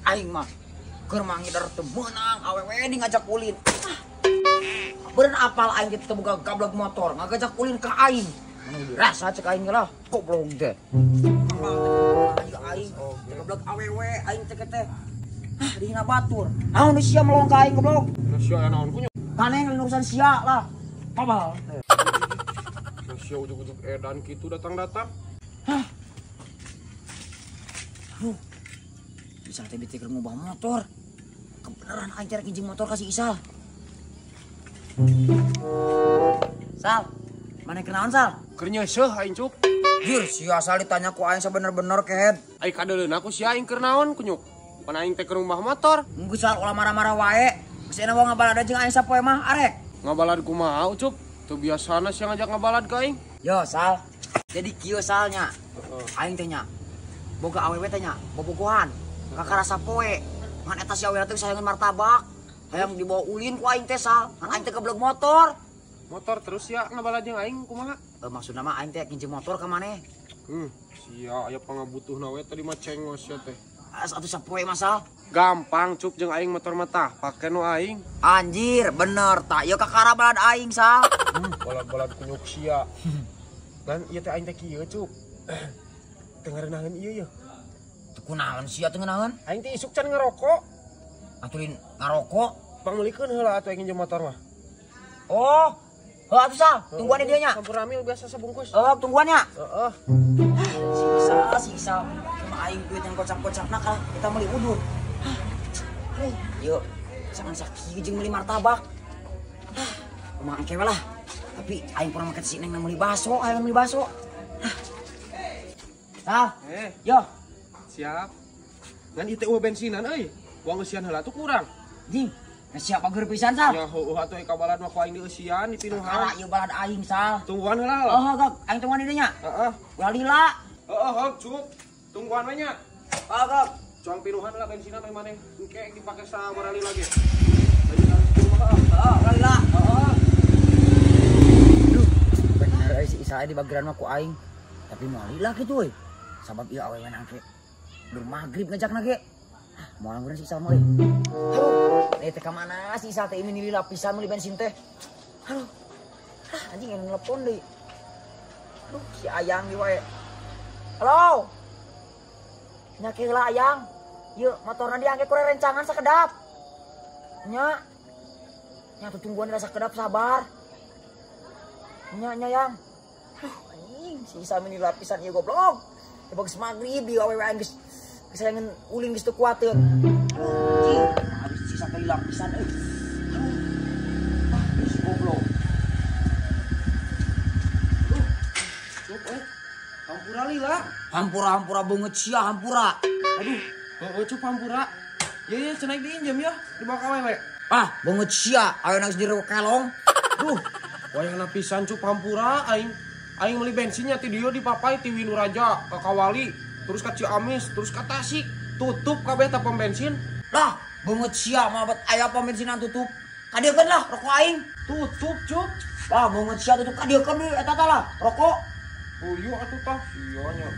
Aing mah keur mangidar teu meunang awewe di ngajak ulin. Beureun apal aing teh teu boga gablek motor, ngajak ulin ka aing. Mana dirasa cek aing lah, goblok teh. Aing teh gablek awewe aing teh teh. Ah, dihina batur. Naon sia melong ka aing goblok? Sia aya naon kunyuk? Kaneng urusan sia lah. Tobal. Sia ujug-ujug edan kitu datang-datang. Hah. Aduh. Bisa teh bete keur ngubah motor. Kebenaran aing rek nginjem motor ka si Isal. Sal, mana kenaon Sal? Keur nyeuseuh aing cuk. Jir, sia asal ditanya ku aing sabener-bener kehed. Ai kadeuleuna ku sia aing keur naon kunyuk? Pan aing teh keur ngubah motor. Geus Sal ulah marah-marah wae. Geus enak ngabalad jeung aing sapoe mah arek. Ngabalad kumaha Ucup? Teu biasana sia ngajak ngabalad ka aing. Yo Sal, jadi kieu Salnya. Aing teh nya boga awewe teh nya bobogohan. Kakara sapoe. Ngan eta si awewe teh sayangeun martabak. Hayang dibawa ulin ku aing teh Sal. Ngan aing teh geblek motor. Motor terus ya ngabalad jeung aing kumaha? Maksudna mah aing teh nginjem motor ka maneh. Sia aya pangabutuhna we tadi mah cengos sia teh. Atuh sapoe mah Sal. Gampang cup jeung aing motor mah tah, pake nu aing. Anjir, bener tak ieu kakara balad aing Sal. Balad-balad kunyuk sia. Dan ieu teh aing teh kieu cup. Teu ngarenaheun ieu yeuh. Teu kunaon sia teu ngeunaheun? Aing teh isuk can ngerokok. Aturin ngarokok? Pangmeulikeun heula atuh aing nginjem motor mah. Oh. Heuh atuh Sal, tungguan di dieu nya. Sampur ramil biasa sabungkus. Heuh, tungguan nya. Heeh. Si Isal, si Isal. Cuma aing duit yang kocap-kocapna kalah kita meuli udud. Aduh, yuk, jangan sakieu jeung meuli martabak. Kumaha engke we lah. Tapi aing pernah make si Neng meuli baso, aing meuli baso. Sal. Yo. Siap. Ngan ieu teh eueuh bensinan euy. Uang eusian heula tuh kurang. Jing, siap pager pisan Sal. Ya heueuh atuh ka balad mah ku aing dieusian dipinuhan. Kakara ieu balad aing Sal. Tungguan heula. Heeh, gog, aing tungguan di dieu nya. Heeh. Ulah lila. Heeh, hog cup. Tungguan we nya. Heeh, gog. Cuang pinuhan lah bensinan we maneh. Engke dipake sabaraha lila ge. Bensinan heeh, ulah lila. Heeh. Duh, bener euy si Isal di bageran mah ku aing. Tapi moal lila kitu euy. Sabab ieu awewe nangke. Dur magrib ngajakna ge. Moal ngeureun si Isal mah euy. Aduh, teh ka mana si Isal teh ini lila pisan meuli bensin teh. Aduh. Ah, anjing yang nelpon deui. Aduh, si Ayang ieu wae. Halo. Nya ke heula Ayang. Yeuh, motorna diangke ku rencangan sakedap. Nya. Nya tuh tungguan rasa sakedap sabar. Nya nya Yang. Aduh, anjing si Isal meni lapisan ieu goblok. Ya bagus magrib ieu awewe aing geus kesayangan ulin geus teu kuateun. Aduh, anjing, habis si Isal teh lapisan euy. Aduh. Ah, si goblok. Duh. Cup euy. Hampura lila. Hampura-hampura beungeut sia hampura. Aduh, heueuh cup hampura. Ye ye cenah diinjem ya dibawa ka awewe. Ah, beungeut sia ayeuna geus direwek kelong. Duh, wayahna pisan cup hampura aing. Aing meuli bensinnya ti dieu dipapai ti Winuraja ka Kawali, terus ka Ciamis, terus ka Tasik. Tutup kabeh tah pom bensin. Lah, beungeut sia mah bet aya pom bensinan tutup. Kadiekeun lah rokok aing. Tutup, cup. Lah, beungeut sia tutup kadiekeun deui eta tah lah, rokok. Oh iya atuh tah, sia nya.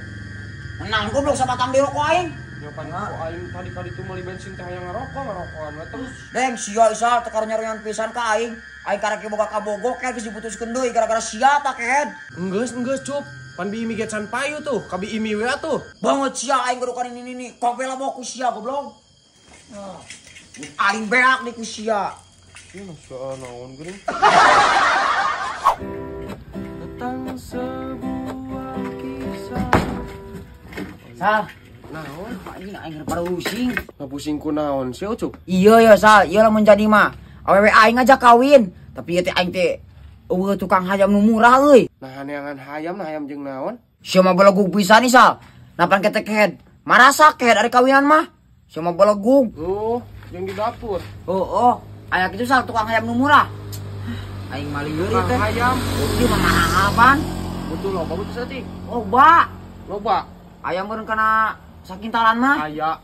Menang goblok sabatang deui rokok aing. Ya pan rokok aing tadi kali itu meuli bensin teh hayang ngarokok, ngarokokan we terus. Deng sia Isal teh karunya-runyan pisan ka aing. Aing karek boga kabogo kehed geus diputuskeun deui gara-gara sia tah kehed. Enggeus enggeus cup. Pan bi imi ge can payu tuh, ka bi imi we atuh. Banget sia aing gerukan ini ini. Kopi lah ku sia goblok. Nah, aing beak di ku sia. Ieu mah sia naon geuning. Tentang sebuah kisah. Sal. Naon? Anjing aing keur parusing. Ngapusing ku naon sia Ucup? Iya ya Sal, ieu lamun jadi mah. Awewe aing ngajak kawin, tapi ieu teh aing teh eueuh tukang hayam nu murah euy. Nah neangan hayam, nah hayam jeung naon? Sia mah belegug pisan nih Sal. Napan ketek kehed. Marasa kehed ari kawinan mah. Sia mah belegug. Oh, jeung di dapur. Heeh, aya kitu Sal tukang hayam nu murah. Aing mah lieur ieu teh. Hayam. Ieu mah mahal pan. Butuh loba butuh saeutik. Loba. Loba. Ayam meureun kana sakintalan mah. Aya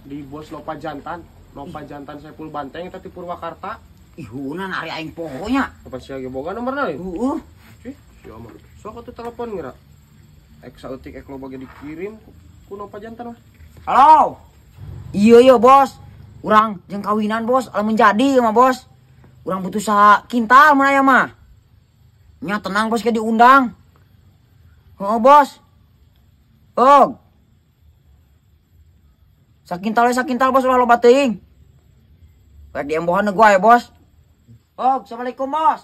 di bos lopa jantan. Lopa jantan Saipul Banteng eta ti Purwakarta. Ih, heunan ari aing poho nya. Kapan sia ge boga nomorna euy? Heueuh. Cih, sia mah. Sok atuh telepon ngira. Ek saeutik ek loba ge dikirim ku lopa jantan mah. Halo. Iya iya bos. Urang jeung kawinan bos, lamun jadi mah bos. Urang butuh sa kintal mun aya mah. Nya tenang bos ke diundang. Heeh bos. Oh. Sakintal we sakintal bos ulah loba teuing. Rek diembohan gua ya bos. Oh, assalamualaikum bos.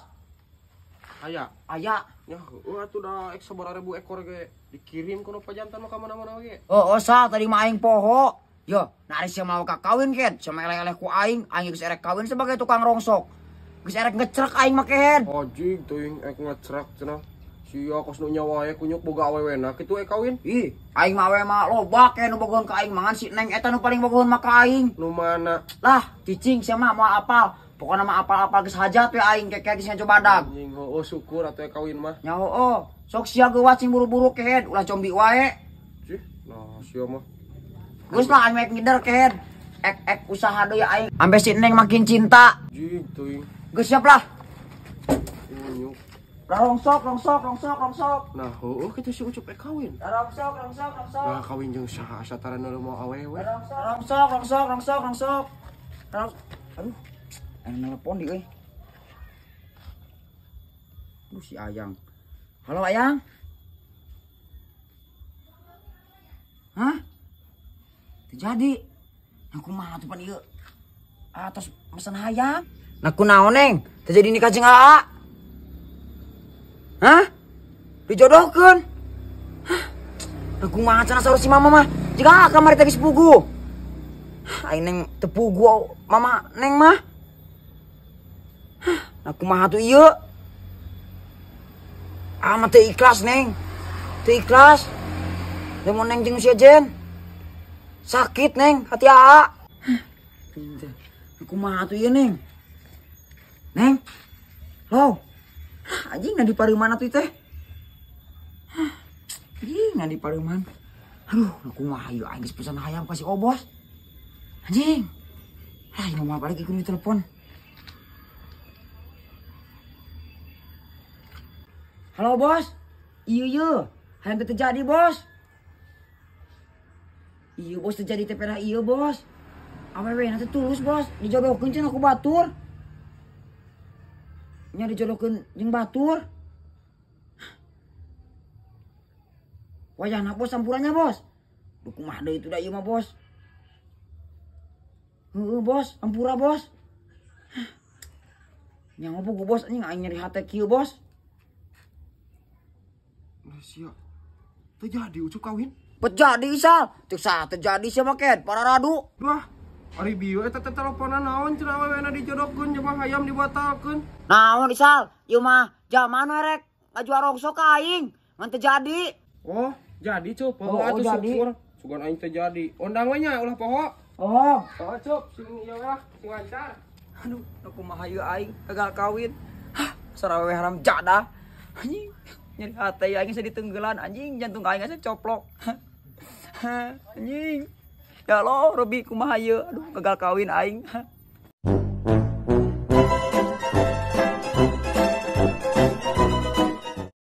Aya, aya. Ya, heueuh atuh da ek sabaraha ribu ekor ge dikirim kuno pajantan mah ka mana-mana ge. Oh, sah tadi mah aing poho. Yo, nah ari sia mau ka kawin ken, sama eleh-eleh ku aing, aing geus erek kawin sebagai tukang rongsok. Geus erek ngecrek aing mah kehed. Anjing teuing ek ngecrek cenah. Sia kos nu nyawa aya kunyuk boga awewena kitu ek kawin. Ih, aing mah awewe mah loba ke nu bogoheun ka aing mangan si Neng eta nu paling bogoheun mah ka aing. Nu mana? Lah, cicing sia mah moal apal. Pokona mah apal-apal geus hajat we aing keke geus ngacobadag. Anjing heueuh syukur atuh ek kawin mah. Nya heueuh, sok sia geuwat sing buru-buru kehed ulah combi wae. Cih, nah sia mah. Geus lah aing ngider kehed. Ek usaha deui aing. Ampe si Neng makin cinta. Anjing teuing. Geus siap lah. Kunyuk. Rongsok, rongsok, rongsok, rongsok. Nah, heueuh kitu si Ucup ek kawin. Rongsok, rongsok, rongsok. Nah, kawin jeung saha satarana lu mau awewe. Rongsok, rongsok, rongsok, rongsok. Aduh, anu nelpon di euy. Aduh si Ayang. Halo Ayang. Hah? Terjadi. Nah kumaha tuh pan ieu? Atos mesen hayam. Nah kunaon Neng? Terjadi nikah jeung Aa. Hah? Dijodohkeun? Hah? Nah kumaha cenah saur si mama mah? Jika kamari teh geus puguh. Aing Neng teu puguh mama Neng mah. Hah, nah kumaha tuh ieu? Ah mah teu ikhlas Neng. Teu ikhlas. Lamun Neng jeung si Jen. Sakit Neng hati Aa. Hah, kumaha tuh ieu Neng? Neng. Lo. Anjing na di pareuman atuh teh. Anjing na di pareuman. Aduh, kumaha ieu aing geus pesan hayam ka si Obos. Anjing. Ah, ieu mah balik ikut telepon. Halo bos. Iya iya, hayam teh terjadi bos. Iya bos terjadi teh pernah iya bos. Awewe nanti tulus bos, dijodohkeun cenah ku batur. Nya dijodohkeun jeung batur. Wayahna bos sampurannya bos. Duh kumaha deui itu da ieu mah bos. Heueuh bos, ampura bos. Nya ngopo ku bos anjing aing nyeri hate kieu bos. Nah sia. Terjadi Ucup kawin? Terjadi Isal. Cek sah terjadi sia mah ken, para radu. Wah, ari bieu eta teh teleponan naon cenah awewena dijodohkeun jeung hayam dibatalkeun. Naon Isal, ieu mah jaman we rek ngajual rongsok ka aing, ngan teu jadi. Oh, jadi Cup. Oh, atuh jadi. Syukur. Sugan aing teu jadi. Ondang we nya ulah poho. Oh, oh Cup, sing ieu lah, sing lancar. Aduh, kumaha ieu aing gagal kawin. Hah, sarawewe haram jadah. Anjing, nyeri hate aing geus ditenggelan anjing, jantung aing geus coplok. Anjing. Ya Allah, Robi kumaha ieu? Aduh, gagal kawin aing.